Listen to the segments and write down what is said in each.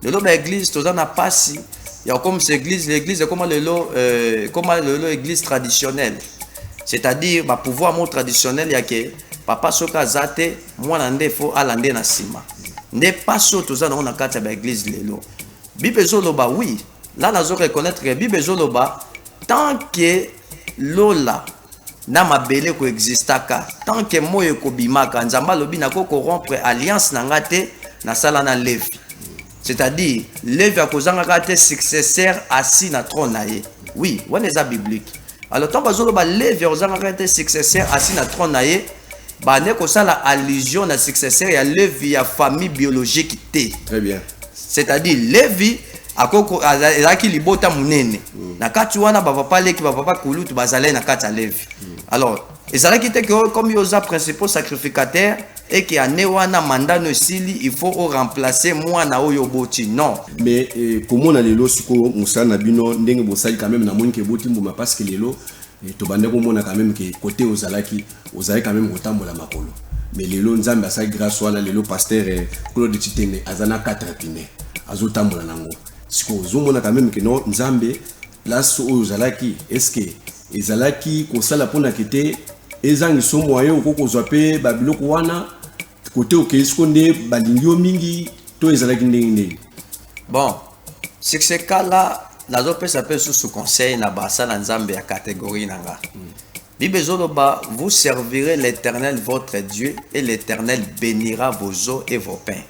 Lelo baeglise toza na pasi ya kokomisa église, l'église ekoma lelo, ekoma lelo église traditionnelle, c'est-à-dire bapouvoir mo traditionnel ya ke papa soki aza te, mwana nde fo alande na nsima. Nde pasi oyo toza nango na kati ya baeglise lelo. Bible ezoloba, oui, là nazo reconnaître que Bible ezoloba, tant que lola na mabele koexistaka, tant que moi ekobimaka, Nzambe alobi nako corrompre alliance na nga te nasala na Levi. C'est-à-dire Levi akozangaka te successeur assis na trône na ye. Oui, wana eza biblique. Alors ntango bazoloba Levi akozangaka te successeur assis na trône na ye, bande kosala allusion na successeur ya Levi ya famille biologique te. Très bien. C'est-à-dire Levi akoko ezalaki libota monene. Na kati wana bapapa leki, bapapa kulutu bazalaki na kati ya Levi. Alors ezalaki te ke comme yo oza principal sacrificateur et ke ane wana mandat no esili, il faut oremplacer mwana oyo oboti, non. Mais komona lelo sikoyo mosala na bino ndenge bosali, quand même namoni ke eboti mbuma, parce que lelo tobande komona quand même ke côté ozalaki, ozalaki quand même kotambola makolo, mais lelo Nzambe asali grâce wana. Lelo pasteur Claude Tshitende aza na 4 pine, azotambola nango. Sikoyo ozomona quand même ke non, Nzambe, place oyo ozalaki, est ce que ezalaki kosala mpona ke te ezangisa moyen okoki kozwa mpe babiloko wana kote okei siko nde balingi yo mingi, to ezalaki ndenge ndenge? Bon, sur ce cas là nazopesa mpe susu conseil na basala Nzambe ya catégorie na nga. Bible ezoloba: "Vous servirez l'Éternel votre Dieu et l'Éternel bénira vos eaux et vos pains."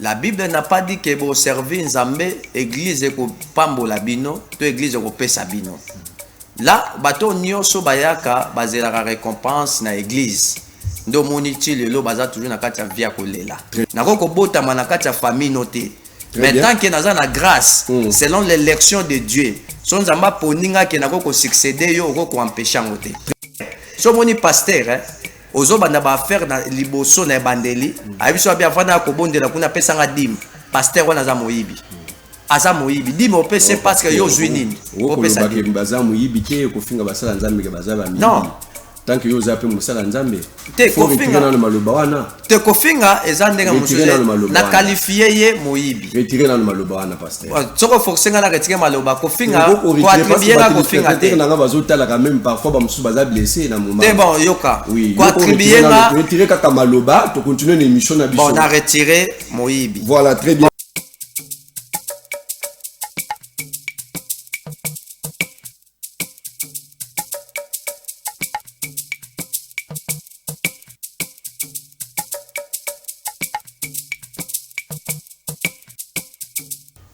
La Bible n'a pas dit que boservir Nzambe, église ekopambola bino to église ekopesa bino. La bato nyonso bayaka bazelaka récompense na église, nde omoni ti lelo baza toujours na kati ya vie ya kolela. Nakoki kobotama na kati ya famille no te, mais tant que naza na grâce selon l'élection de Dieu, so Nzambe aponi nga ke nakoki kosuccéder yo, okoki koempêcher yango te. So omoni pasteur, ozobanda baaffaire na liboso na ebandeli, ayebi so abi avanda kobondela kuna, apesanga dîme, pasteur wana aza moyibi, aza moyibi. Dîme opesi parce que yo ozwi nini? Opesa dîme, baza moyibi te. Kofinga basala Nzambe ke baza bamiyibi, non. Tant que yo oza mpe mosala Nzambe, te. Kofinga nano maloba wana. Te, kofinga eza ndenge mosusu na qualifier ye moyibi. Retire nano maloba wana, pasteur. Soki oforce nga na retire maloba, kofinga, koattribuer nga kofinga te. Nanga bazotalaka même parfois bamosusu baza blessé na moment. Te, bon, yoka. Koattribuer nga, retire kaka maloba, tocontinue na émission na biso. Bon, na retire moyibi. Voilà, très bien.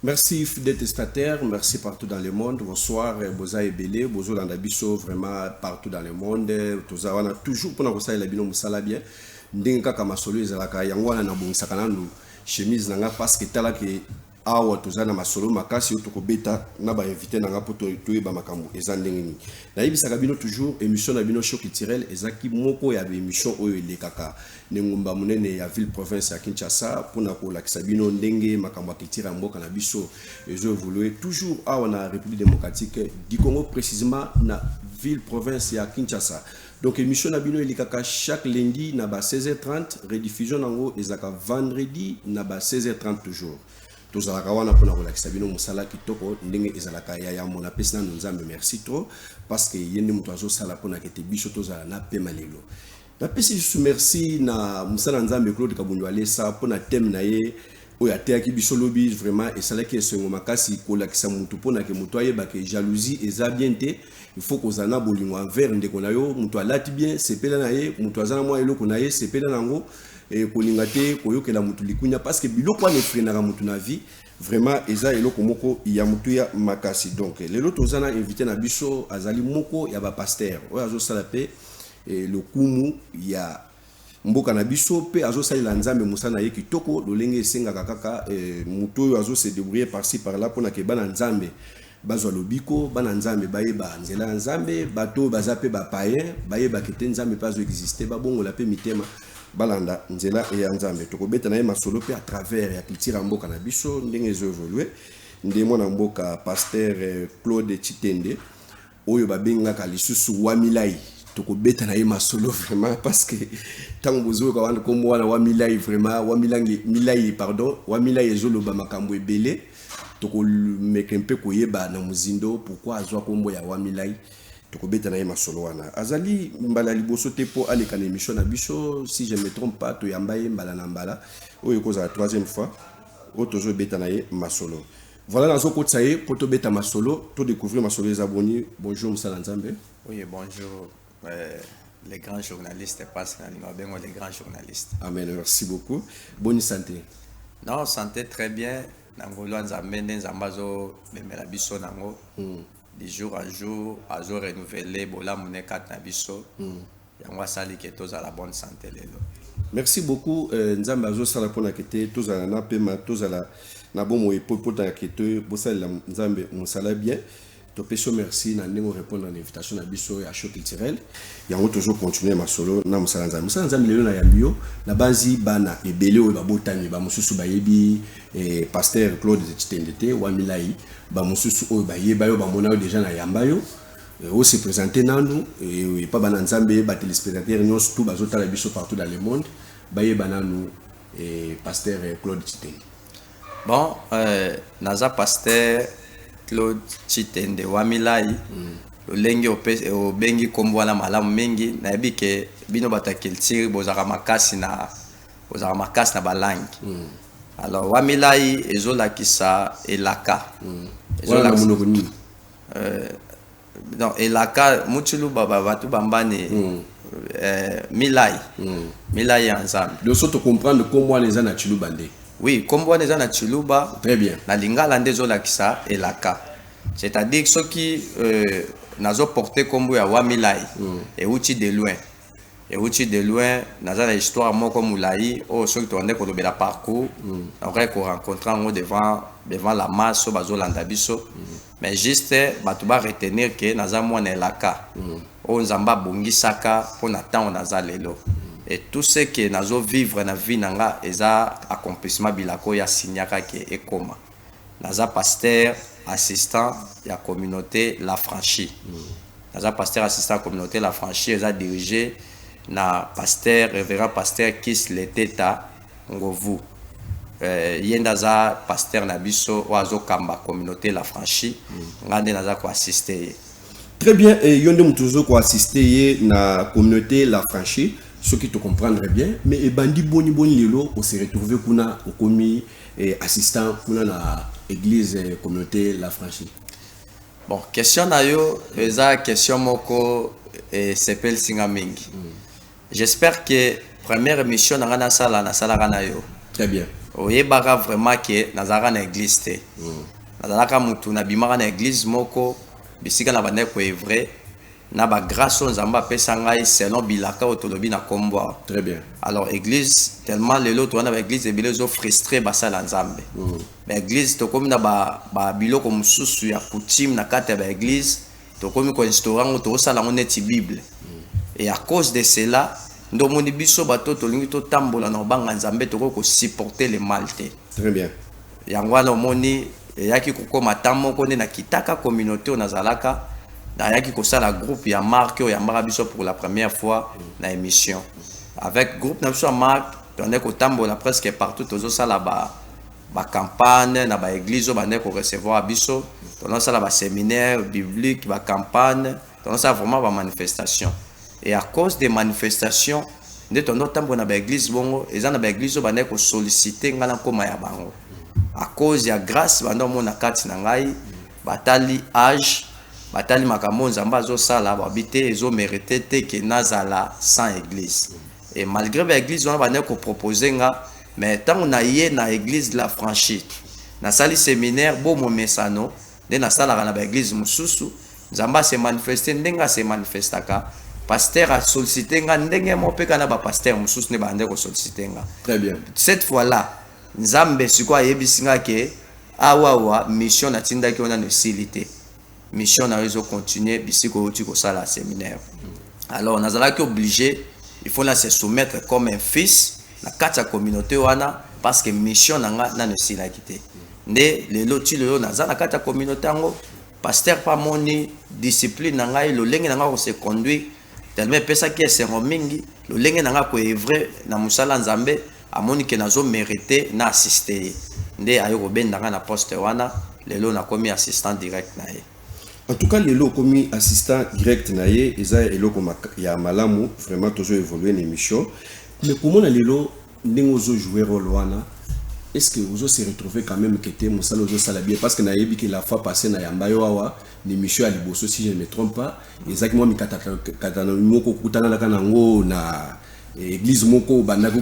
Merci fidèles téléspectateurs, merci partout dans le monde. Bonsoir, boza ebele, bozolanda biso vraiment partout dans le monde. Toza wana toujours pour na bino musala bien. Ndenge kaka masolo ezalaka yango wana, nabongisaka nanu chemise na nga parce que tala ke awa toza na masolo makasi oyo tokobeta na bainvité na nga mpo toyeba makambo eza ndenge nini. Nayebisaka bino toujours, émission na bino Show Culturel ezalaki moko ya baémission oyo elekaka na engumba monene ya ville province ya Kinshasa mpona kolakisa bino ndenge makambo ya culture ya mboka na biso ezoévolue toujours awa na République démocratique du Congo, précisément na ville province ya Kinshasa. Donc émission na bino elekaka chaque lundi na ba 16h30, rediffusion nango ezalaka vendredi na ba 16h30. Toujours tozalaka wana mpona kolakisa bino mosala kitoko ndenge ezalaka. Ya yambo, napesi nano Nzambe merci trop, parce que ye nde moto azosala mpona kete biso tozala na pema lelo. Napesi lisusu merci na mosala Nzambe Claude Kabundu Alesa mpona thème na ye oyo ateyaki biso lobi. Vraiment esalaki esengo makasi kolakisa motu mpona ke moto ayeba ke jalousie eza bien te. Il faut kozala na bolingo envers ndeko na yo. Moto alati bien, sepela na ye. Moto aza na mwa eloko na ye, sepela nango. Kolinga te koyokela motu likunya, parce que biloko wana efreinaka motu na vie. Vraiment eza eloko moko ya motuya makasi. Donc lelo toza na invité na biso, azali moko ya bapasteur oyo azosala mpe lokumu ya mboka na biso mpe azosalela Nzambe mosala na ye kitoko lolenge esengaka kaka motu oyo azose débrouiller par-ci par-là mpona ke bana Nzambe bazwa lobiko, bana Nzambe bayeba nzela ya Nzambe, bato oyo baza mpe bapayen bayebaka ete Nzambe mpe azoexiste, babongola mpe mitema, balanda nzela ya Nzambe. Tokobeta na ye masolo mpe à travers ya culture ya mboka na biso ndenge ezoévolue. Nde mwana mboka pasteur Claude Tshitende oyo babengaka lisusu Wamilai. Tokobeta na ye masolo vraiment, parce que ntango bozoyoka wana nkombo wana wa Milai, vraiment wa Milangi, Milai, pardon, wa Milai ezoloba makambo ebele. Tokomeka mpe koyeba na mozindo pourquoi azwa nkombo ya wa Milai. Tokobeta na ye masolo wana. Azali mbala liboso te mpo aleka na émission na biso. Si je me trompe pas, toyamba ye mbala na mbala. Oyo ekozala troisième fois oyo tozobeta na ye masolo. Voilà, nazokotisa ye mpo tobeta masolo, todécouvrir masolo eza boni. Bonjour, mosala Nzambe. Oui, bonjour, les grands journalistes, parce que nalinga les grands journalistes. Amen, merci beaucoup. Bonne santé? Non, santé très bien. Na ngolu ya Nzambe, nde Nzambe azomemela biso nango de jour à jour, azo renouveler bolamu ne kati na biso. Yango asali ke tozala bonne santé lelo. Merci beaucoup. Nzambe azosala mpona ke tozala na pema, tozala na bomoi, po mpona ke te bosalela Nzambe mosala bien. Topesi yo merci na ndenge orépondre na invitation na biso ya show culturel. Yango tozocontinue masolo na mosala Nzambe. Mosala Nzambe, lelo nayambi yo na banzi bana ebele oyo babotami, bamosusu bayebi pasteur Claude Tshitende te, wa Milai. Bamosusu oyo bayeba yo, bamona yo déjà na yamba yo, ose présente nanu epa bana Nzambe, batéléspectateur nyonso tout bazotala biso partout dans le monde, bayeba nanu pasteur Claude Tshitende. Bon, naza pasteur Claude Tshitende wa Milai. Lolenge obengi nkombo wana malamu mingi. Nayebi ke bino bato ya culture bozalaka makasi na balangue. Alors, wa Milai ezolakisa elaka. Wana na monoko nini? Non, elaka mutulu bato bambani. Milai, milai ya Nzambe. Donc so tocomprendre, nkombo wana eza na Tshiluba nde? Oui, nkombo wana eza na Tshiluba. Très bien. Na lingala nde ezolakisa elaka, c'est-à-dire soki nazoporte nkombo ya wa Milai, euti de loin, euti de loin. Naza na histoire moko molai oyo soki tobande kolobela parcours, nakokaki korencontre yango devant la masse oyo bazolanda biso. Mais juste bato baretenir ke naza mwana elaka oyo Nzambe abongisaka mpo na ntango naza lelo. Et tout ce que nazovivre na vie na nga eza accomplissement bilaka oyo asignaka ke ekoma. Naza pasteur assistant ya communauté La Franchie. Naza pasteur assistant ya communauté La Franchie, eza dirigé na pasteur, révérend pasteur Kis Leteta Ngovu. Ye nde aza pasteur na biso oyo azokamba communauté La Franchie. Nga nde naza koassiste ye. Très bien. Et yo nde moto ozo koassiste ye na communauté La Franchie, soki tocomprendre bien. Mais ebandi boni boni lelo ose retrouve kuna, okomi assistant kuna na église communauté La Franchie? Bon, question na yo eza question moko esepelisi nga mingi. J'espère que première émission na nga nasala, nasalaka na yo. Très bien. Oyebaka vraiment ke nazalaka na église te. Nazalaka mutu nabimaka na église moko, bisika na bandaki koœuvrer na bagrâce oyo Nzambe apesa ngai selon bilaka oyo tolobi na nkombo awa. Très bien. Alors église, tellement lelo toza na baéglise ebele ezofrustre basala Nzambe. Baéglise tokomi na babiloko mosusu ya coutume na kati ya baéglise, tokomi koinstaure yango, tokosala yango neti Bible. Et à cause de cela nde omoni biso bato tolingi totambola na kobanga Nzambe, tokoki kosupporter le mal te. Très bien. Yango wana omoni eyaki kokóma temps moko nde nakitaka communauté oyo nazalaka, nayaki kosala groupe ya marque oyo yambaka biso pour la première fois na émission. Avec groupe na biso ya marque, tobandaki kotambola presque partout, tozosala ba bacampagne na baéglise oyo bandaki korecevoir biso, tozosala baséminaire biblique, bacampagne, tozosala vraiment bamanifestation. Et à cause des manifestations nde tondo otambola na baéglise bongo, eza na baéglise oyo bandaki kosollicite ngai na nkoma ya bango à cause ya grâce banda omona kati na ngai. Batali âge, batali makambo oyo Nzambe azosala, babi te ezomérite te ke nazala sans église. Et malgré baéglise wana bandaki kopropose nga, mais ntango na ye na église La Franchie, nasali séminaire bo momesano nde nasalaka na baéglise mosusu, Nzambe ase manifeste ndenge ase manifestaka. Pasteur asollicite nga ndenge moko mpe kaka na bapasteur mosusu nde bande kosollicite nga. Très bien. Cette fois là Nzambe sikoyo ayebisi nga ke awawa mission natindaki wana esili te, mission na yo ezocontinue bisika outi kosala séminaire. Alors nazalaki obligé, il faut na se soumettre comme un fils na kati ya communauté wana, parce que mission na nga nano esilaki te. Nde lelo ti lelo naza na kati ya communauté yango. Pasteur mpe amoni discipline na ngai, lolenge na ngai kose conduire. Tellement epesaki esengo mingi lolenge na nga koœuvrer na mosala Nzambe, amoni ke nazomérite na assiste ye, nde aye kobenda nga na poste wana. Lelo nakomi assistant direct na ye. En tout cas, lelo okomi assistant direct na ye, eza eloko ya malamu vraiment. Tozo évoluer na émission, mais komona lelo ndenge ozojouer rôle wana, est ce que ozo se retrouver quand même ke te mosala ozosala bien? Parce que nayebi ke la fois passée na yamba yo awa na émission ya liboso, si je ne me trompe pas, ezalaki mwa mikatakatano moko okutananaka nango na église moko obandaki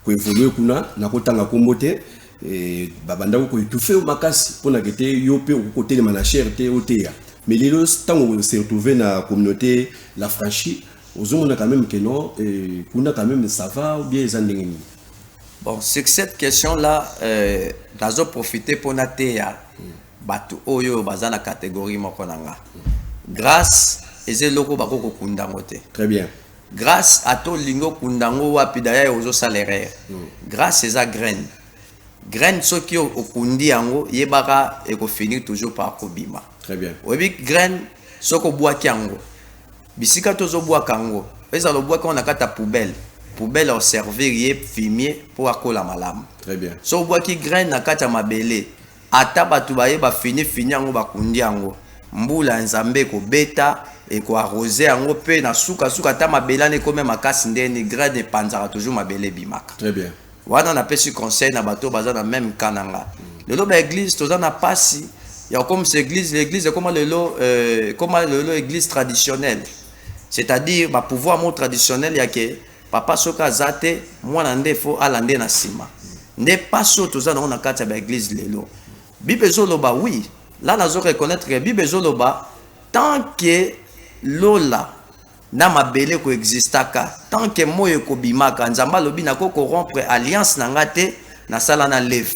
koévoluer kuna. Nakotanga nkombo te. Babandaki koétouffer yo makasi mpona ke te yo mpe okoki kotelema na chaire te oteya. Mais lelo, ntango se retrouver na communauté La Franchie, ozomona quand même que non, kuna quand même ça va ou bien eza ndenge nini? Bon, sur cette question là, nazo profiter mpona teya bato oyo baza na catégorie moko na nga. Grâce eza eloko bakoki kokunda yango te. Très bien. Grâce, ata olingi okunda yango wapi, daya ozosala erreur. Grâce eza graine. Graine, soki okundi yango, yebaka ekofinir toujours par kobima. Très bien. Oyebi, graine, soki obwaki yango bisika tozobwaka yango, ezala obwaki yango na kati ya poubelle, poubelle oservir ye fumier mpo akola malamu. Très bien. So obwaki graine na kati ya mabele, ata bato baye bafini fini yango, bakundi yango, mbula ya Nzambe ekobeta, ekoarroser yango, mpe na sukasuka, ata mabele wana ekomi makasi ndeni, graine epanzaka toujours mabele, ebimaka. Très bien. Wana napesi conseil na bato oyo baza na même cas na nga. Lelo baéglise toza na pasi ya kokomisa église, l'église ekoma lelo, ekoma lelo église traditionnelle, c'est-à-dire bapouvoir mo traditionnel ya ke papa soki aza te, mwana nde fo alande na nsima. Nde pasi oyo toza nango na kati ya baéglise lelo. Bible ezoloba, oui, là nazo reconnaître que Bible ezoloba, tant que lola na mabele koexistaka, tant que moi ekobimaka, Nzambe alobi nako corrompre alliance na nga te nasala na Levi,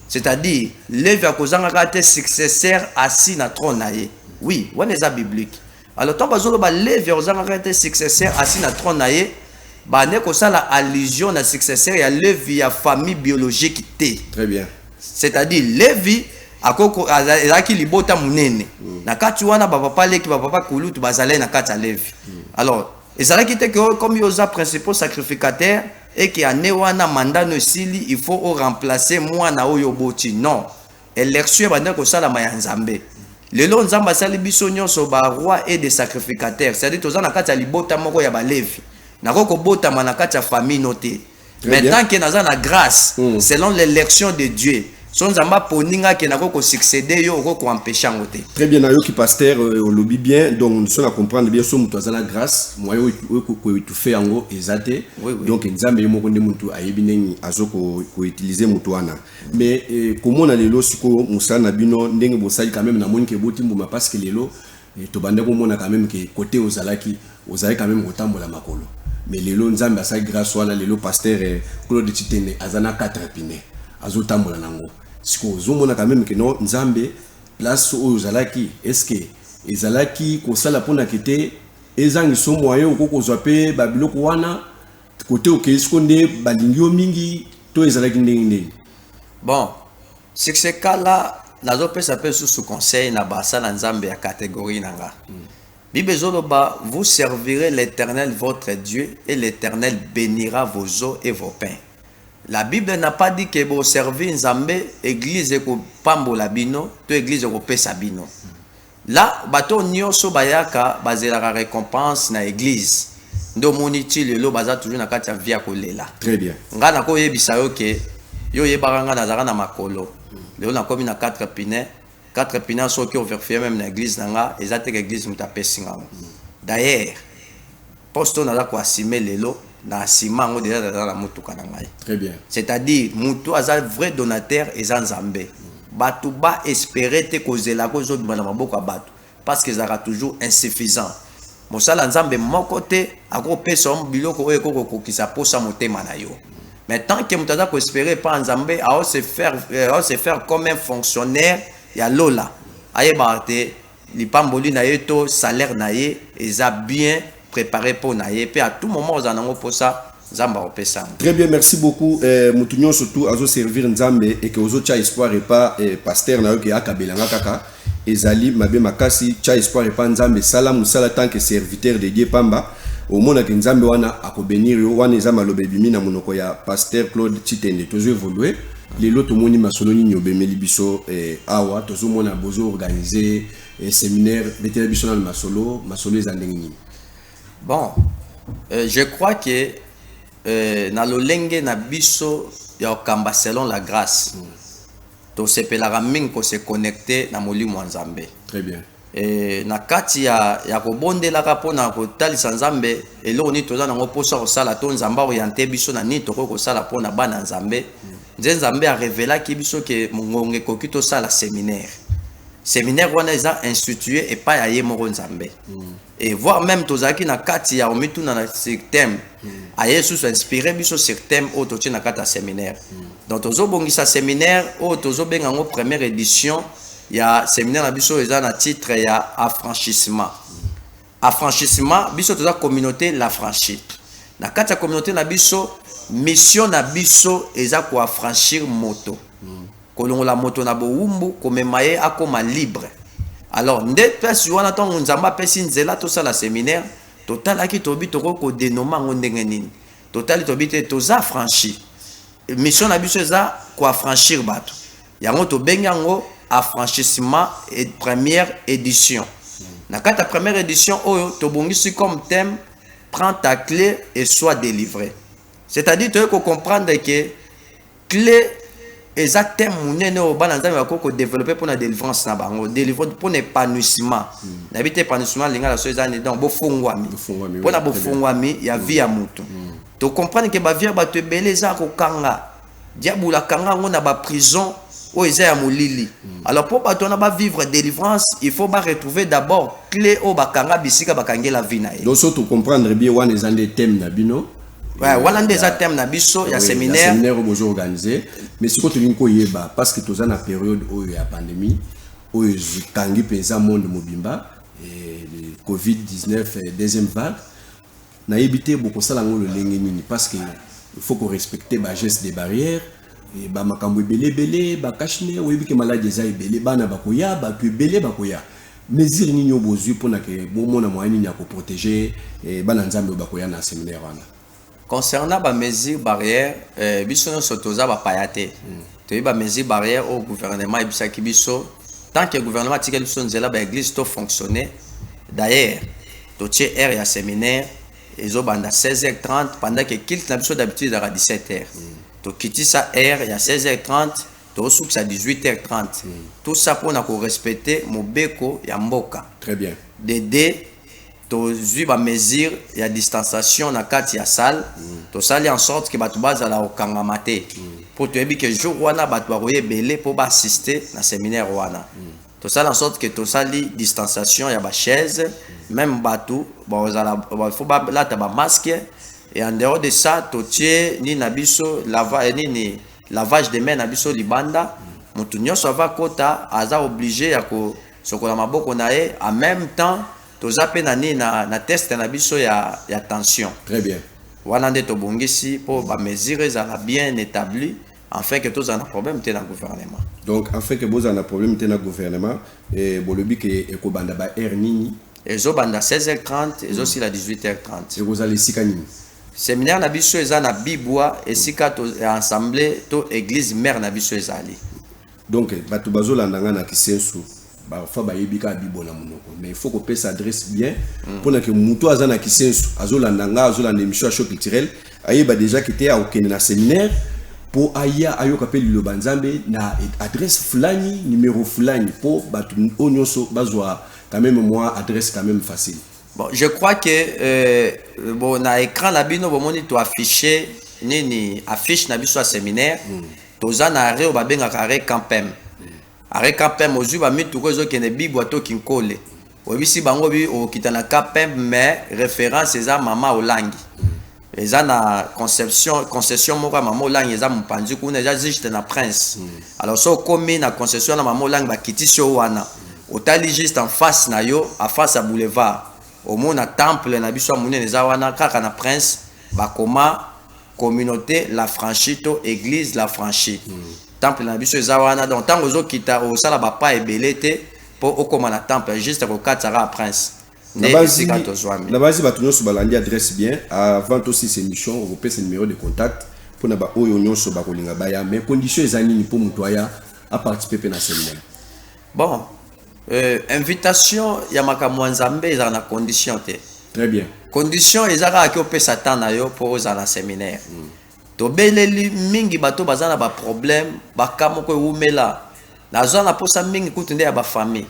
c'est-à-dire Levi akozangaka te successeur assis na trône na ye. Oui, wana eza biblique. Alors ntango bazoloba Levi akozangaka te successeur assis na trône na ye, bande kosala allusion na successeur ya Levi ya famille biologique te. Très bien. C'est-à-dire Levi akoko ezalaki libota monene. Na kati wana bapapa leki, bapapa kulutu bazalaki na kati ya Levi. Alors ezalaki te ke comme yo oza principal sacrificateur et ke ane wana mandat no esili, il faut oremplacer mwana oyo oboti. Non, élection ebandaki kosalama ya Nzambe. Lelo Nzambe asali biso nyonso baroi et des sacrificateurs, c'est-à-dire toza na kati ya libota moko ya Balevi. Nakoki kobotama na kati ya famille no te, mais tant ke naza na grâce, selon l'élection de Dieu, so Nzambe aponi nga ke nakoki kosuccéder yo, okoki koempêcher yango te. Très bien, nayoki pasteur, olobi bien. Donc so na comprendre bien, so moto aza na grâce, moyen oyo koétouffer yango eza te. Oui. Donc Nzambe ye moko nde motu ayebi ndenge azo koutiliser motu wana. Mais komona lelo sikoyo mosala na bino ndenge bosali, quand même namoni ke eboti mbuma, parce que lelo tobande komona quand même ke côté ozalaki, ozalaki quand même kotambola makolo, mais lelo Nzambe asali grâce wana. Lelo pasteur Claude Tshitene aza na 4 pine, azotambola nango. Sikoyo ozomona quand même ke non, Nzambe, place oyo ozalaki, est ce que ezalaki kosala mpona ke te ezangisa moyen okoki kozwa mpe babiloko wana kote okei siko nde balingi yo mingi, to ezalaki ndenge ndenge? Bon, sur ce cas là, nazopesa mpe susu conseil na basala Nzambe ya catégorie na nga. Bible ezoloba: "Vous servirez l'Éternel votre Dieu et l'Éternel bénira vos eaux et vos pains." La Bible n'a pas dit que boservir Nzambe, église ekopambola bino to église ekopesa bino. La bato nyonso bayaka bazelaka récompense na église, nde omoni ti lelo baza toujours na kati ya vie ya kolela. Très bien. Nga nakoyebisa yo ke yo oyebaka nga nazalaka na makolo, lelo nakomi na 4 pine. 4 pine, soki ovérifier même na église na nga, eza te ke église moto apesi ngango. D'ailleurs, poste oyo naza koassumer lelo, na asima yango déjà naza na motuka na ngai. Très bien. C'est-à-dire moto aza vrai donateur eza Nzambe. Bato baespérer te kozelaka ozobima na maboko ya bato, parce que ezalaka toujours insuffisant. Mosala Nzambe moko te akopesa yo biloko oyo ekoki kokokisa posa motema na yo. Mais tant que moto aza koespérer epa Nzambe, ao se faire comme un fonctionnaire ya lola, ayebaka te lipamboli na ye to salaire na ye eza bien préparé mpo na ye, mpe à tout moment ozala nango mposa, Nzambe akopesa yango. Très bien, merci beaucoup. Motu nyonso tu azoservir Nzambe eke ozotia espoir epa pasteur na yo ke akabelanga kaka. Ezali mabe makasi. Tia espoir epa Nzambe, sala mosala tant que serviteur de Dieu pamba, omonaki Nzambe wana akobénir yo. Wana eza maloba ebimi na monoko ya pasteur Claude Tshitende. Tozo évolue. Lelo tomoni masolo nini obemeli biso awa? Tozomona bozo organiser séminaire. Betela biso nano masolo. Masolo eza ndenge nini? Bon, je crois que na lolenge na biso ya kokamba selon la grâce, tosepelaka mingi kose connecter na molimo ya Nzambe. Très bien. Na kati ya kobondelaka mpona kotalisa Nzambe eloko nini toza nango mposa kosala, to Nzambe aoriente biso na nini tokoki kosala mpona bana Nzambe, nze Nzambe arevelaki biso ke ngonga ekoki tosala séminaire. Séminaire wana eza institué epai ya ye moko Nzambe, et voire même tozalaki na kati ya komituna na sur thème, aye susu inspiré biso sur thème oyo totie na kati ya séminaire. Donc tozobongisa séminaire oyo tozobenga yango première édition ya séminaire na biso, eza na titre ya affranchissement. Affranchissement, biso toza communauté L'Affranchi. Na kati ya communauté na biso, mission na biso eza koaffranchir moto, kolongola moto na bowumbu, komema ye akóma libre. Alors nde place wana, ntango Nzambe apesi nzela tosala séminaire, totalaki, tobi tokoki kodenommer yango ndenge nini? Totali, tobi te, toza affranchi, mission na biso eza koaffranchir bato. Yango tobengi yango affranchissement et première édition. Na kati ya première édition oyo, tobongisi comme thème « Prends ta clé et sois délivré », c'est-à-dire toyei kocomprendre ke clé eza thème monene oyo bana Nzambe bakoki kodévelopper mpona délivrance na bango, délivre mpona épanouissement. Nayebi te épanouissement lingala so eza nini. Donc bofungwami, mpona bofungwami ya vie ya moto. Tocomprendre ke bavie ya bato ebele eza kokanga, diabolo akanga yango na baprison oyo eza ya molili. Alors mpo bato wana bavivre délivrance, il faut baretrouver d'abord clé oyo bakanga, bisika bakangela vie na ye. Donc so tocomprendre bien, wana eza nde thème na bino? Ouais, wana nde eza thème na biso ya séminaire. Séminaire oyo bozo organiser. Mais sikoyo tolingi koyeba, parce que toza na période oyo ya pandémie oyo ekangi mpenza monde mobimba, Covid-19 deuxième vague, nayebi te bokosala yango lolenge nini, parce que il faut korespecter bageste de barrière, bamakambo ebele ebele, bacache-nez. Oyebi ke maladi eza ebele, bana bakoya, bato ebele bakoya. Mesure nini oyo bozwi mpona ke bomona moyen nini ya koprotéger bana Nzambe oyo bakoya na séminaire wana? Concernant bamesure barrière, biso nyonso toza bapaya te. Toyebi bamesure barrière oyo gouvernement ebisaki biso. Tant que gouvernement atikali biso nzela, baéglise to fonctionner. D'ailleurs totie heure ya séminaire ezobanda 16h30, pendant que culte na biso d'habitude ezalaka 17h. Tokitisa heure ya 16h30, tozosukisa 18h30, tout ça mpona korespecter mobeko ya mboka. Très bien. De deux, tozwi bamesure ya distanciation na kati ya salle. Tosali en sorte ke bato bazala kokangama te, mpo toyebi ke jour wana bato bakoya ebele mpo baassister na séminaire wana. Tosali en sorte ke tosali distanciation ya bachaise, même bato bazala faut balata bamasque. Et en dehors de ça, totie nini na biso, nini, lavage de main na biso libanda. Moto nyonso ava kota aza obligé ya kosokola maboko na ye. En même temps toza mpe na nini, na test na biso ya tension. Très bien. Wana nde tobongisi mpo bamesure ezala bien établi, afin que tozala na problème te na gouvernement. Donc afin que bozala na problème te na gouvernement, bolobi ke ekobanda ba heure nini? Ezobanda 16h30, ezosila 18h30. Ekozala esika nini? Séminaire na biso eza na Bibwa, esika to assemblée to église mère na biso ezali. Donc bato bazolanda nga na Kisensu, parfois bayebi kaka Bibwa na monoko, mais il faut kopesa adresse bien mpona ke moto aza na Kisensu azolanda nga, azolanda émission ya Show Culturel, ayeba déjà ke te akokende na séminaire mpo aya ayoka mpe liloba Nzambe na adresse fulani, numéro fulani, mpo bato oyo nyonso bazwa quand même mwa adresse quand même facile. Bon, je crois que bon, na écran na bino bomoni to affiché nini, affiche na biso ya séminaire. Toza na arrêt oyo babengaka arrêt Campem. Arrêt Campem, ozwi bamituka ezokende Bibwa to Kinkole, oyebisi bango bi okokita na Campem, mais référence eza Mama Olangi. Eza na conception, concession moko ya Mama Olangi eza mopanzi kuna, eza juste na Prince. Alors so okomi na concession na Mama Olangi, bakitisi yo wana, otali juste en face na yo, en face ya boulevard, omona temple na biso ya monene eza wana kaka na Prince, bakoma communauté L'Affranchi to église L'Affranchi. Temple na biso eza wana. Donc ntango ozokita, osala bapa ebele te. Mpo okóma na temple, juste kokatisaka ya Prince nde esika tozwami. Na basi, bato nyonso balandi adresse bien. Avant tosilisa émission, okopesa numéro de contact mpona baoyo nyonso bakolinga baya. Mais condition eza nini mpo moto aya aparticipe mpe na séminaire? Bon, invitation ya makambo ya Nzambe ezala na condition te. Très bien. Condition eza kaka ki opesa temps na yo mpo ozala na séminaire. Tobeleli mingi bato baza na baproblème, baka moko ewumela. Nazwa na posa mingi kutu nde ya bafamille.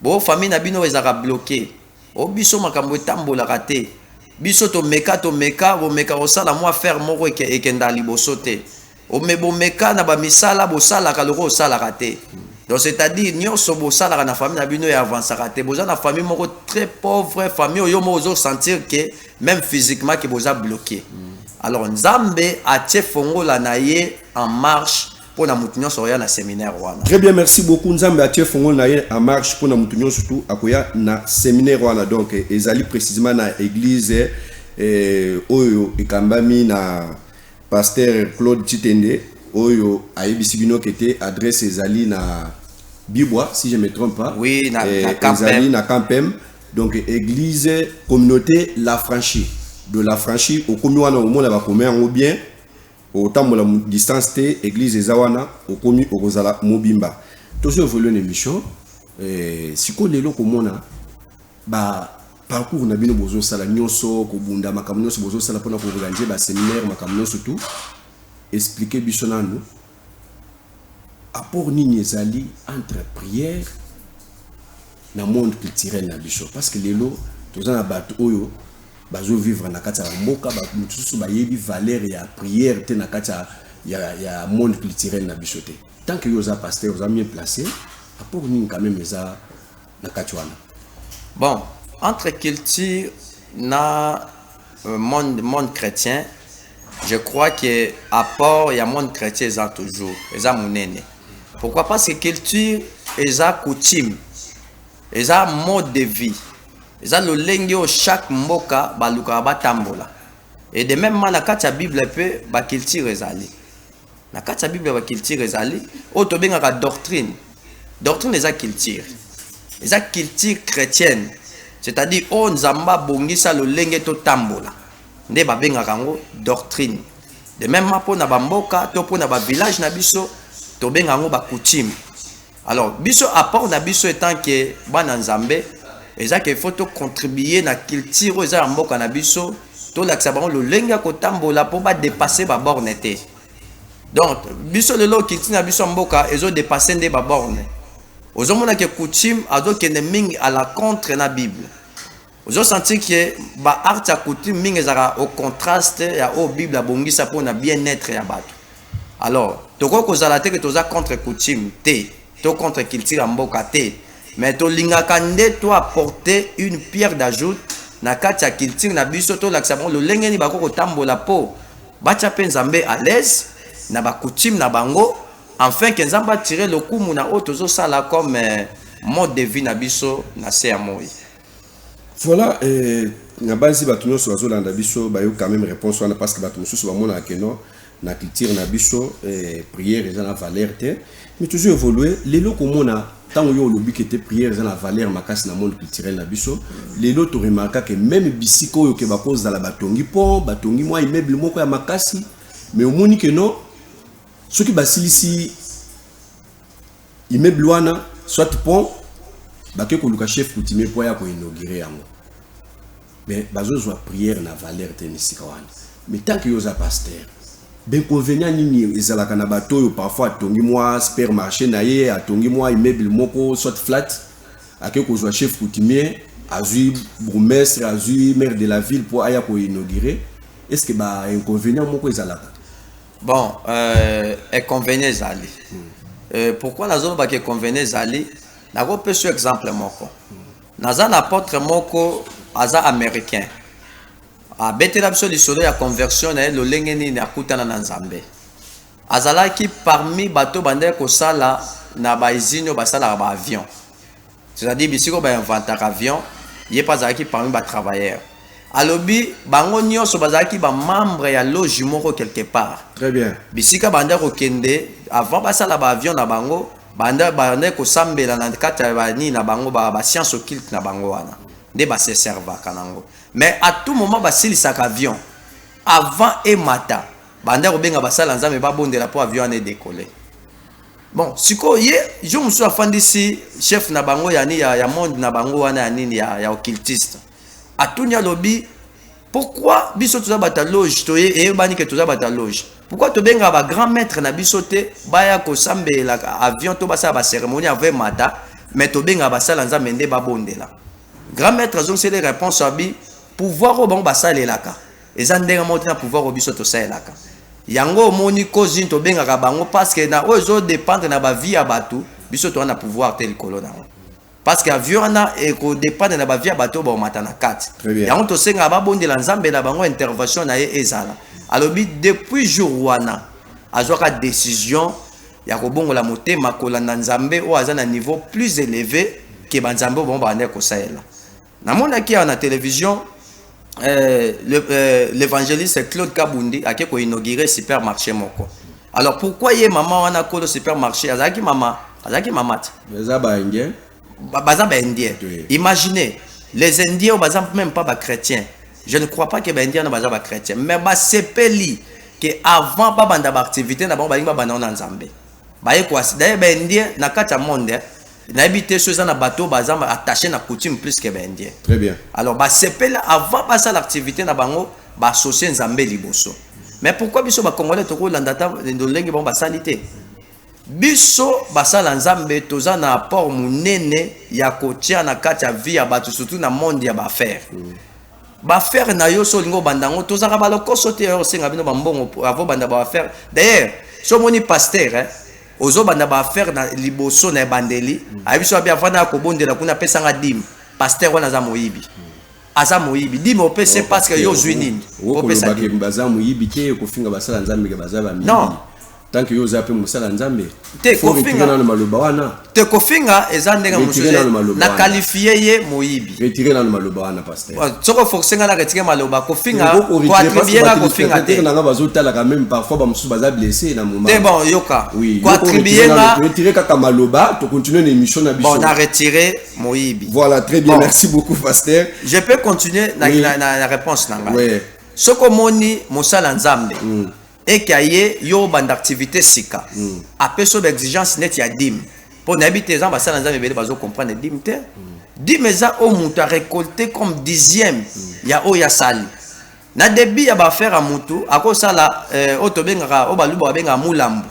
Bo famille na bino ezalaka bloqué, o biso makambo etambolaka te, biso tomeka, tomeka, bomeka kosala mwa affaire moko ekenda liboso te, ome bomeka na bamisala bosalaka loko osalaka te. Donc c'est-à-dire nyonso bosalaka na famille na bino ya avansaka te. Boza na famille moko très pauvre, famille oyo moko ozosentir ke même physiquement ke boza bloqué. Alors Nzambe atie fongola na ye en marche mpo na motu nyonso oya na séminaire wana. Très bien, merci beaucoup. Nzambe atie fongola na ye en marche mpona motu nyonso tu akoya na séminaire wana. Donc ezali précisément na église oyo ekambami na pasteur Claude Tshitende, oyo ayebisi bino ke te adresse ezali na Bibwa, si je me trompe pas. Oui, na Campem. Ezali na Campem. Donc église Communauté La Franchie, de La Franchie. Okomi wana, omona bakomi yango bien, otambola distance te, église eza wana, okomi, okozala mobimba. Tozo évolue na émission. Sikoyo lelo komona ba parcours na bino, bozosala nyonso, kobunda makambo nyonso bozosala mpona koorganiser baséminaire, makambo nyonso tu, explique biso nanu apport nini ezali entre prière na monde culturel na biso, parce que lelo toza na bato oyo bazovivre na kati ya mboka, mosusu bayebi valeur ya prière te na kati ya monde culturel na biso te. Tant que yo oza pasteur, oza mieux placé, apport nini quand même eza na kati wana? Bon, entre culture na monde chrétien, je crois que apport ya monde chrétien eza toujours, eza monene. Pourquoi? Parce que culture eza coutume, eza mode de vie, eza lolenge oyo chaque mboka balukaka batambola. Et de même na kati ya Bible mpe baculture ezali. Na kati ya Bible baculture ezali oyo tobengaka doctrine. Doctrine eza culture, eza culture chrétienne, c'est-à-dire oyo Nzambe abongisa lolenge totambola, nde babengaka yango doctrine. De même mpo na bamboka to mpo na bavillage na biso, tobenga yango bacoutume. Alors biso, apport na biso etant ke bana Nzambe eza ke faut tocontribue na culture oyo eza ya mboka na biso, tolakisa bango lolenge ya kotambola mpo badépasse baborne te. Donc biso lelo, culture na biso ya mboka ezodépasse nde baborne. Ozomona ke coutume azokende mingi à la contre na Bible. Ozosentir ke baacte ya coutume mingi ezalaka au contraste ya oyo Bible abongisa mpona bien-être ya bato. Alors tokoki kozala te ke toza contre coutume te to contre culture ya mboka te, mais tolingaka nde to apporter une pierre d'ajout na kati ya culture na biso, tolakisa bango lolenge nini bakoki kotambola mpo batya mpe Nzambe à l'aise na bacoutume na bango, enfin ke Nzambe atire lokumu na oyo tozosala comme mode de vie na biso na se ya moi. Voilà, na basi, bato nyonso bazolanda biso bayoki quand même réponse wana, parce que bato mosusu bamonaka ke non, na culture na biso prière eza na valeur te. Mais toujours évoluer, lelo komona ntango yo olobi ke te prière eza na valeur makasi na monde culturel na biso, lelo toremarka ke même bisika oyo ke bakozala batongi pont, batongi mwa immeuble moko ya makasi, mais omoni ke non, soki basilisi immeuble wana soit pont, bake koluka chef coutumier mpo aya koinaugure yango, mais bazozwa prière na valeur te na esika wana. Mais tant que yo oza pasteur, bainconvénient nini ezalaka na bato oyo parfois atongi mwa supermarché na ye, atongi mwa immeuble moko soit flat, ake kozwa chef coutumier, azwi bourgmestre, azwi maire de la ville mpo aya koinaugure? Est ce que bainconvénient moko ezalaka? Bon, inconvénient ezali. Pourquoi nazolobaka inconvénient ezali? Nakopesa yo exemple moko. Naza na apôtre moko aza américain, abetela biso lisolo ya conversion na ye, lolenge nini akutana na Nzambe. Azalaki parmi bato bandeki kosala na bausine oyo basalaka baavion, c'est-à-dire bisika oyo bainventaka avion. Ye mpe azalaki parmi batravailleur. Alobi bango nyonso bazalaki bamembre ya loge moko quelque part. Très bien. Bisika banda kokende avant basala baavion na bango, Banda banda kosambela na kati ya banini na bango, ba science occulte na bango wana nde base servaka nango. Mais à tout moment basilisaka avion, avant emata, banda kobenga basala Nzambe babondela mpo avion wana edécolle. Bon, sikoyo ye jour mosusu afandisi chef na bango ya, ya monde na bango wana ya nini, ya occultiste. Atuni, alobi: "Pourquoi biso toza bato ya loge, toye eyebani ke toza bato ya loge, pourquoi tobengaka bagrand maître na biso te baya kosambela avion to basala bacérémonie avant emata, mais tobengaka basala Nzambe nde babondela?" Grand maître azongiseli réponse, abi: "Pouvoir oyo bango basalelaka eza ndenge moko te na pouvoir oyo biso tosalelaka yango. Omoni cause nini tobengaka bango? Parce que na oyo ezodépendre na bavie ya bato, biso toza na pouvoir te likolo nango, parce que avion wana ekodépendre na bavie ya bato oyo baomata na kati. Très bien. Yango tosengaka babondela Nzambe na bango, intervention na ye ezala." Alobi depuis jour wana azwaka décision ya kobongola motema, kolanda Nzambe oyo aza na niveau plus élevé ke banzambe oyo bango babandaki kosalela. Namonaki awa na télévision l'évangéliste Claude Kabundi ake koinaugurer supermarché moko. Alors pourquoi ye mama wana kolo supermarché azalaki mama, azalaki mama te? Eza baindien. Baza baindien. Oui. Imaginez, les Indiens oyo baza même pas bachrétien, je ne crois pas que baindien wana baza bachrétien, mais basepeli ke avant babanda baactivité na bango, balingi babanda ngo na Nzambe. Baye kwasi d'ailleurs baindien na kati ya monde, eh, nayebi te so eza na bato oyo baza attaché na coutume plus que baindien. Très bien. Alors basepeli avant basala activité na bango, baassocie Nzambe liboso. Mais pourquoi biso bacongolais tokolanda ata lolenge bango basali te? Biso basala Nzambe toza na apport monene ya kotia na kati ya vie ya bato, surtout na monde ya baaffaire. Baaffaire na yo, so olingi obanda yango, tozalaka balokoso te oyo osenga bino bambongo avant obanda baaffaire. D'ailleurs, so omoni pasteur, eh, ozobanda baaffaire na liboso na ebandeli, ayebi so abi avanda kobondela kuna, apesanga dîme, pasteur wana aza moyibi, aza moyibi. Dîme opese parce que yo ozwi nini? Opesa okolobake dîme. Baza moyibi te, kofinga basala Nzambe ke baza bamiyibi. Non. Tant que yo oza mpe mosala Nzambe, Te, faut retirer nano maloba wana. Te, kofinga eza ndenge Retire mosusu. nano maloba Na wana. qualifie ye moyibi. Retire nano maloba wana, pasteur. Soki oforce nga na retire maloba, kofinga, koattribue nga kofinga te. Nanga bazotalaka, même parfois bamosusu baza blessé na moment. Te, bon, yoka. Oui. Koattribue nga. Retire kaka maloba, tocontinue na émission na biso. Bon, na retire moyibi. Voilà, très bien. Bon. Merci beaucoup, pasteur. Je peux continuer na, Oui. na réponse na ngai? Ouais. Soki omoni mosala Nzambe eke aye yo obanda activité sika, apesi oyo baexigence neti ya dîme, mpo nayebi te, eza basala Nzambe ebele bazocomprendre dîme te. Dîme eza oyo moto arécolte comme dixième ya oyo asali na début ya baaffaire ya motu. Akosala oyo tobengaka, oyo Baluba babengaka mulambu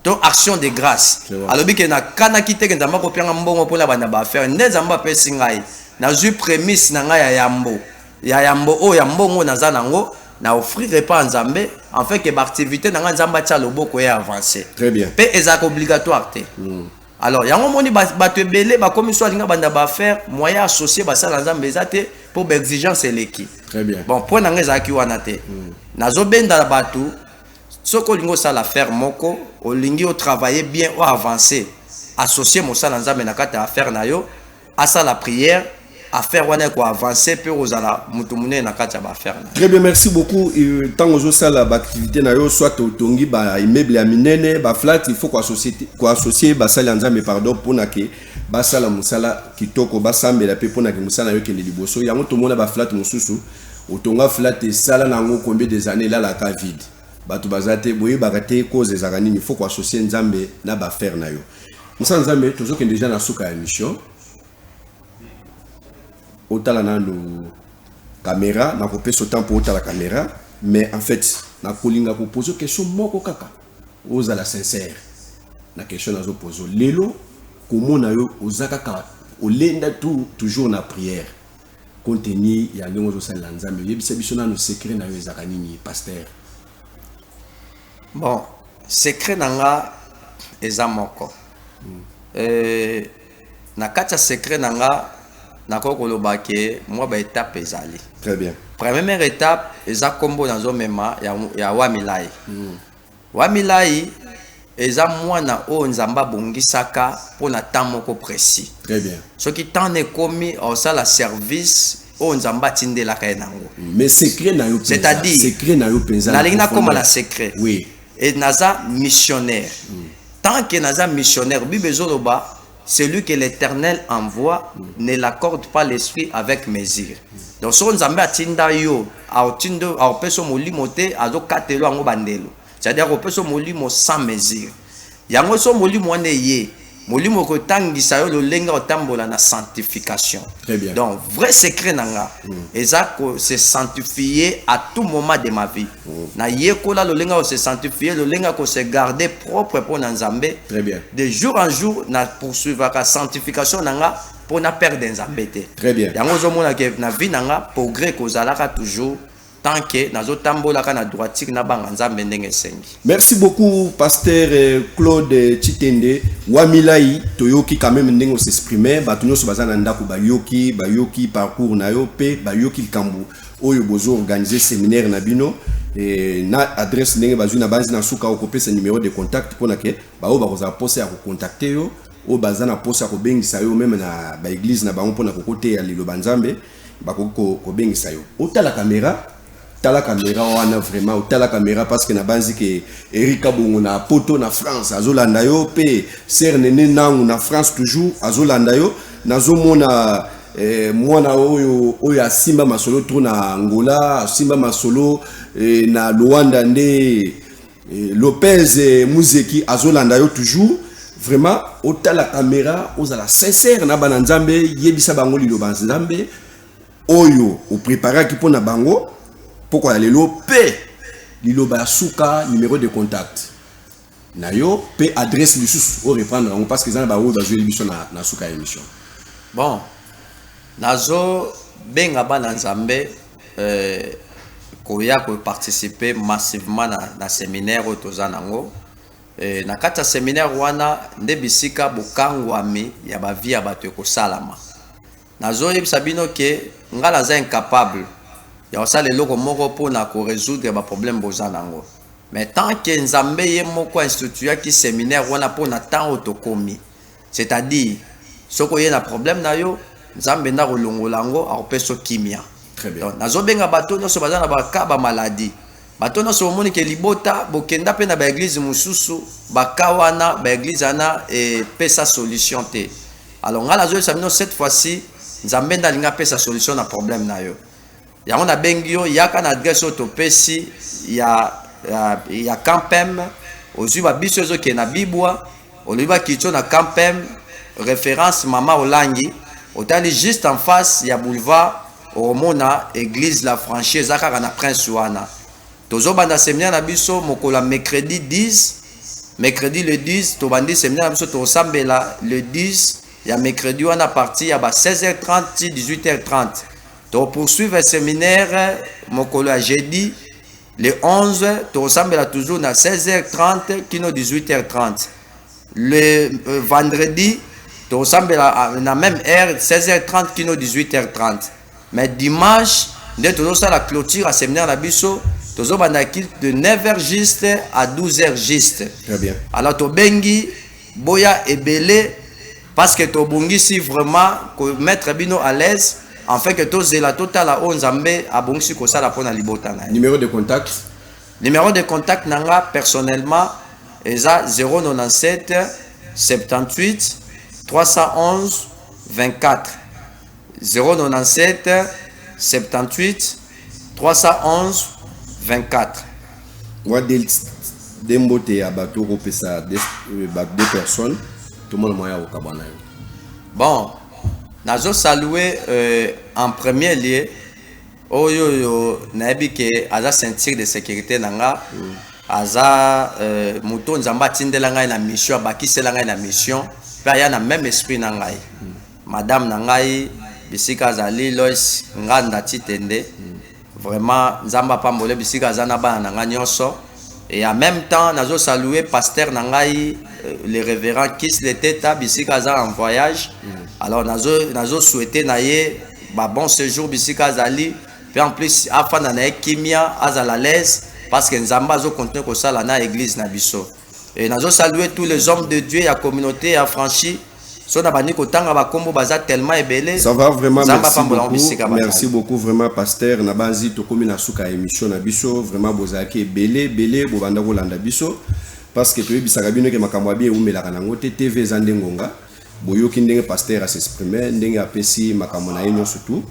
to action de grâce. C'est vrai. Alobi ke nakanaki te ke Nzambe akopianga mbongo mpona banda baaffaire. Nde Nzambe apesi ngai, nazwi prémisse na ngai ya yambo, ya yambo oyo ya mbongo naza nango, na offrir epa ya Nzambe, enfin ke baactivité na ngai, Nzambe atia loboko ye avance. Très bien. Mpe ezalaka obligatoire te. Alors yango omoni bato ebele bakomi so alinga banda baaffaire, moyen associé basala Nzambe eza te mpo baexigence eleki. Très bien. Bon, point na ngai ezalaki wana te. Nazobenda bato: soki olingi osala affaire moko, olingi otravailler bien, oavance, associe mosala Nzambe na kati ya affaire na yo, asala prière, affaire wana ekoavance mpe ozala moto monene na kati ya baaffaire na yo. Très bien, merci beaucoup. Ntango ozosala baactivité na yo, soit otongi baimmeuble ya minene, baflat, il faut koassocie basali ya Nzambe, pardon, mpona ke basala mosala kitoko, basambela mpe mpona ke mosala na yo ekende liboso. Yango tomona baflat mosusu, otonga flat, esala na yango combien des années, elalaka vide, bato baza te, boyebaka te cause ezalaka nini. Faut koassocie Nzambe na baaffaire na yo. Mosala Nzambe, tozokende déjà na suka ya émission. Otala nanu caméra, nakopesa temps mpo otala caméra, mais en fait nakolinga kopose question moko kaka, ozala sincère na question nazopose. Lelo komona yo oza kaka olenda tout, toujours na prière, compte tenu ya ndenge ozosalela Nzambe, oyebisa biso nano secret na yo ezalaka nini, pasteur? Bon, secret na nga eza moko. Na kati ya secret na nga, nakoki koloba ke mwa baétape ezali. Très bien. Première étape eza nkombo nazomema ya Wamilai. Wamilai eza mwana oyo Nzambe abongisaka mpona temps moko précis. Très bien. Soki temps ekomi, osala service oyo Nzambe atindelaka ye nango. Mais secret na yo mpenza, C'est-à-dire, secret na yo mpenza na nalingi nakóma na profondeur. secret. Oui. E naza missionnaire. Tant que naza missionnaire, Bible ezoloba: celui que l'Éternel envoie ne l'accorde pas l'esprit avec mesure. Donc soki Nzambe atinda yo, aotinda, aopesa molimo te, azokatela yango bandelo, c'est-à-dire akopesa molimo sans mesure. Yango so molimo wana eye, molimo ekotangisa yo lolenge otambola na sanctification. Très bien. Donc vrai secret na nga eza ko se sanctifier à tout moment de ma vie. Nayekola lolenge ya se sanctifier, lolenge ya ko se garder propre mpo na Nzambe. Très bien. De jour en jour na poursuivaka sanctification na nga mpo na perdre Nzambe te. Très bien. Yango ozomona ke na vie na nga progrès kozalaka toujours tant que nazotambolaka na droiture, nabanga Nzambe ndenge esengi. Merci beaucoup, pasteur Claude Tshitende Wamilai. Toyoki quand même ndenge s'exprimer. Bato nyonso baza na ndako bayoki, bayoki parcours na yo pe bayoki likambo oyo bozo organiser séminaire na bino et na adresse ndenge bazwi na banzi. Na suka, okopesa numéro de contact mpona ke baoyo bakozala posa ya kocontacter yo, oyo baza na posa ya kobengisa yo même na baéglise na bango mpona kokoteya liloba Nzambe, bakoki kobengisa yo. Otala caméra, tala caméra wana, vraiment otala caméra, parce que na banzi ke Erika Bongo na poto, na France, azolanda yo mpe ser Nene Nangu na France toujours azolanda yo. Nazomona mwana oyo asimba masolo trop na Angola, asimba masolo na Luanda nde Lopez Muzeki azolanda yo toujours. Vraiment otala caméra, ozala sincère na bana Nzambe, yebisa bango liloba Nzambe oyo opreparaki mpo na bango pokwa ya lelo, mpe liloba ya suka, numéro de contact na yo mpe adresse lisusu oyo reprendre yango, parce que eza na baoyo bazweli biso na suka ya émission. Bon, nazobenga bana Nzambe koya koparticiper massivement na séminaire oyo toza nango. Na kati ya séminaire wana nde bisika bokangwami ya bavie ya bato ekosalama. Nazoyebisa bino ke nga naza incapable ya kosala eloko moko mpona korésoudre baproblème boza nango, mais tant ke Nzambe ye moko instituaki séminaire wana mpona temps oyo tokomi, c'est-à-dire soki oye na problème na yo, Nzambe nde akolongola yango, akopesa kimia. Très bien. Donc nazobenga bato nyonso baza na baka bamaladi, bato nyonso bomoni ke libota bokenda mpe na baéglise mosusu, baka wana baéglise wana epesa solution te. Alors ngai nazoyebisa bino, cette fois-ci Nzambe nde alingi apesa solution na problème na yo. Yango nabengi yo, yaka na adresse oyo topesi ya Campem. Ozwi babiso ezokende na Bibwa, olobi bakitio na Campem, référence Mama Olangi, otali juste en face ya boulevard, okomona église La Franchie, eza kaka na Prince wana. Tozobanda séminaire na biso mokolo ya mercredi 10, mercredi le 10 tobandi séminaire na biso. Tokosambela le 10 ya mercredi wana partir ya ba 16h30 ti 18h30. Tokopoursuivre séminaire mokolo ya jeudi le 11, tokosambela toujours na 16h30 kino 18h30. Le vendredi tokosambela na même heure, 16h30 kino 18h30. Mais dimanche nde tozosala clôture ya séminaire na biso, tozobanda culte de 9h juste à 12h juste. Très bien. Alors tobengi boya ebele, parce que tobongisi vraiment komettre bino à l'aise, afin que tozela, totala oyo Nzambe abongisi kosala mpona libota na ye. Numéro de contact? Numéro de contact na nga personnellement eza 097 78 311 24, 097 78 311 24. Wa de mbote ya bato okopesa deux personnes, tomona moya ya kokaba na yo. Bon, nazosalue en premier lieu oyo nayebi ke aza ceinture de sécurité na nga, aza moto Nzambe atindela ngai na mission, abakisela ngai na mission mpe aya na même esprit na ngai, madame na ngai bisika azali, Lois Nganda Titende. Vraiment Nzambe apambole bisika aza na bana na ngai nyonso. Et en même temps nazosalue pasteur na ngai, le révérend Kisle Teta, bisika aza en voyage. Alors nazosouhaite na ye ba bon séjour bisika azali, mpe en plus afanda na ye kimia, azala l'aise, parce que Nzambe azocontinue kosala na église na biso. Et nazosalue tous les hommes de Dieu ya communauté ya Franchi. So na bandi kotanga bakombo, baza tellement ebele. Ça va, vraiment merci beaucoup, merci beaucoup vraiment, pasteur. Na banzi tokomi na suka ya émission na biso. Vraiment bozalaki ebele ebele, bobanda kolanda biso. Parce que toyebisaka bino ke makambo ya bien eumelaka nango te. TV eza nde ngonga. Boyoki ndenge pasteur as'exprime, ndenge apesi makambo na ye nyonso tout.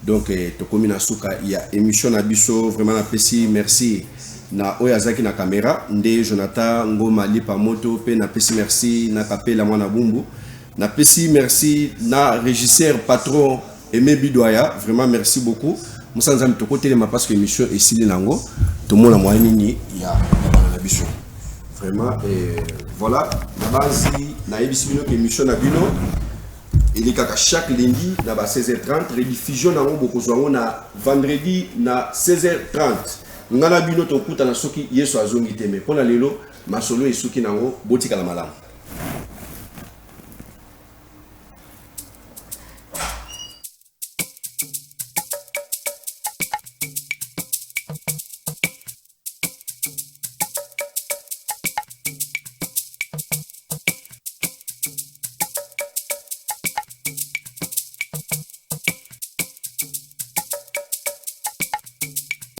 Donc tokomi na suka ya émission na biso. Vraiment napesi merci na oyo azalaki na caméra, nde Jonathan Ngoma Lipa Moto, mpe napesi merci na Kapela Mwana Bumbu, napesi merci na régisseur patron Aimé Bidoya. Vraiment merci beaucoup. Mosala Nzambe, tokotelema parce que émission esili nango. Tomona mwa nini ya bana na biso. Vraiment voilà, nabanzi nayebisi bino ke émission na bino elekaka chaque lundi na ba 16h30, rediffusion nango bokozwa yango na vendredi na 16h30. Nga na bino tokutana soki Yesu azongi te. Me mpo na lelo, masolo esuki nango. Botikala malamu.